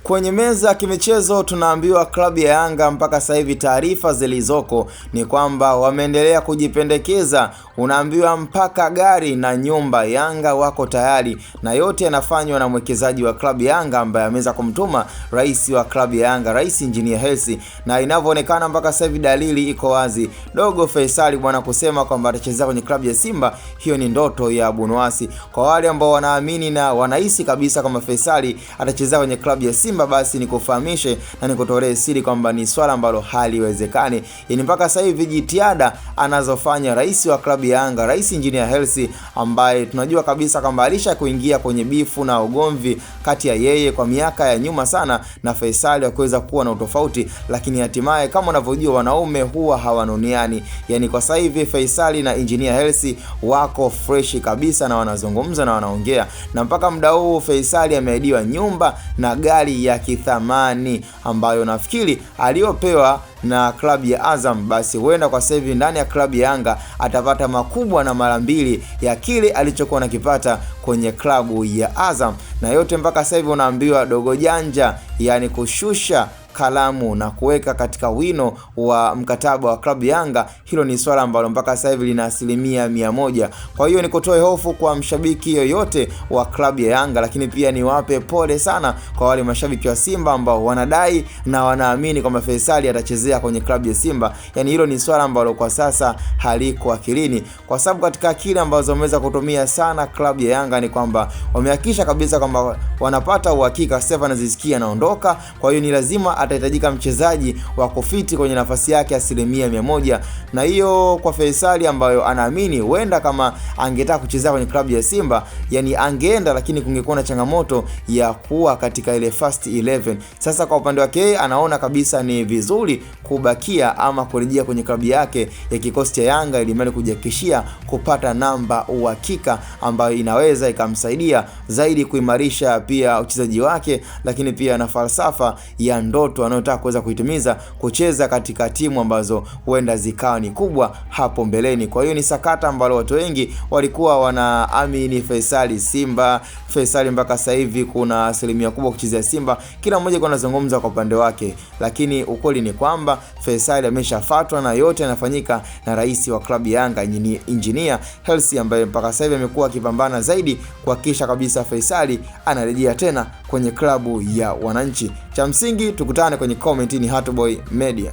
Kwenye meza ya kimichezo tunaambiwa klabu ya Yanga mpaka sasa hivi taarifa zilizoko ni kwamba wameendelea kujipendekeza. Unaambiwa mpaka gari na nyumba Yanga wako tayari, na yote yanafanywa na mwekezaji wa klabu ya Yanga ambaye ameweza kumtuma rais wa klabu ya Yanga, Rais Injinia Hersi, na inavyoonekana mpaka sasa hivi dalili iko wazi, Dogo Faisali bwana kusema kwamba atachezea kwenye klabu ya Simba, hiyo ni ndoto ya Bunuasi. Kwa wale ambao wanaamini na wanahisi kabisa kwamba Faisali atachezea kwenye klabu ya Simba, basi nikufahamishe na nikutolee siri kwamba ni swala ambalo haliwezekani. Yaani mpaka sasa hivi jitihada anazofanya rais wa klabu ya Yanga, Rais Injinia Hersi, ambaye tunajua kabisa kwamba alisha kuingia kwenye bifu na ugomvi kati ya yeye kwa miaka ya nyuma sana na Faisali wakiweza kuwa na utofauti, lakini hatimaye kama unavyojua wanaume huwa hawanuniani. Yaani kwa sasa hivi Faisali na Injinia Hersi wako fresh kabisa na wanazungumza na wanaongea, na mpaka muda huu Faisali ameahidiwa nyumba na gari ya kithamani ambayo nafikiri aliyopewa na klabu ya Azam, basi huenda kwa sasa hivi ndani ya klabu ya Yanga atapata makubwa na mara mbili ya kile alichokuwa anakipata kwenye klabu ya Azam. Na yote mpaka sasa hivi unaambiwa dogo janja, yani kushusha kalamu na kuweka katika wino wa mkataba wa klabu Yanga, hilo ni swala ambalo mpaka sasa hivi lina 100%. Kwa hiyo nikutoe hofu kwa mshabiki yoyote wa klabu ya Yanga, lakini pia niwape pole sana kwa wale mashabiki wa Simba ambao wanadai na wanaamini kwamba Faisali atachezea kwenye klabu ya Simba. Yani hilo ni swala ambalo kwa sasa haliko akilini, kwa sababu katika akili ambazo wameweza kutumia sana klabu ya Yanga ni kwamba wamehakikisha kabisa kwamba wanapata uhakika Stefan Aziz Ki anaondoka, kwa hiyo ni lazima atahitajika mchezaji wa kufiti kwenye nafasi yake 100%, na hiyo kwa Faisali ambayo anaamini huenda kama angetaka kuchezea kwenye klabu ya Simba, yani angeenda, lakini kungekuwa na changamoto ya kuwa katika ile first 11. Sasa kwa upande wake anaona kabisa ni vizuri kubakia ama kurejea kwenye klabu yake ya kikosi cha Yanga ili mali kujihakikishia kupata namba uhakika ambayo inaweza ikamsaidia zaidi kuimarisha pia uchezaji wake, lakini pia na falsafa ya ndoto anayotaka kuweza kuitimiza kucheza katika timu ambazo huenda zikawa ni kubwa hapo mbeleni. Kwa hiyo ni sakata ambalo watu wengi walikuwa wanaamini Faisali Simba, Faisali mpaka sasa hivi kuna asilimia kubwa kuchezea Simba, kila mmoja alikuwa anazungumza kwa upande wake, lakini ukweli ni kwamba Faisali ameshafatwa na yote yanafanyika na rais wa klabu ya Yanga Injinia Hersi, ambaye mpaka sasa hivi amekuwa akipambana zaidi kuhakikisha kabisa Faisali anarejea tena kwenye klabu ya wananchi. Cha msingi tukutane kwenye comment. Ni Hatuboy Media.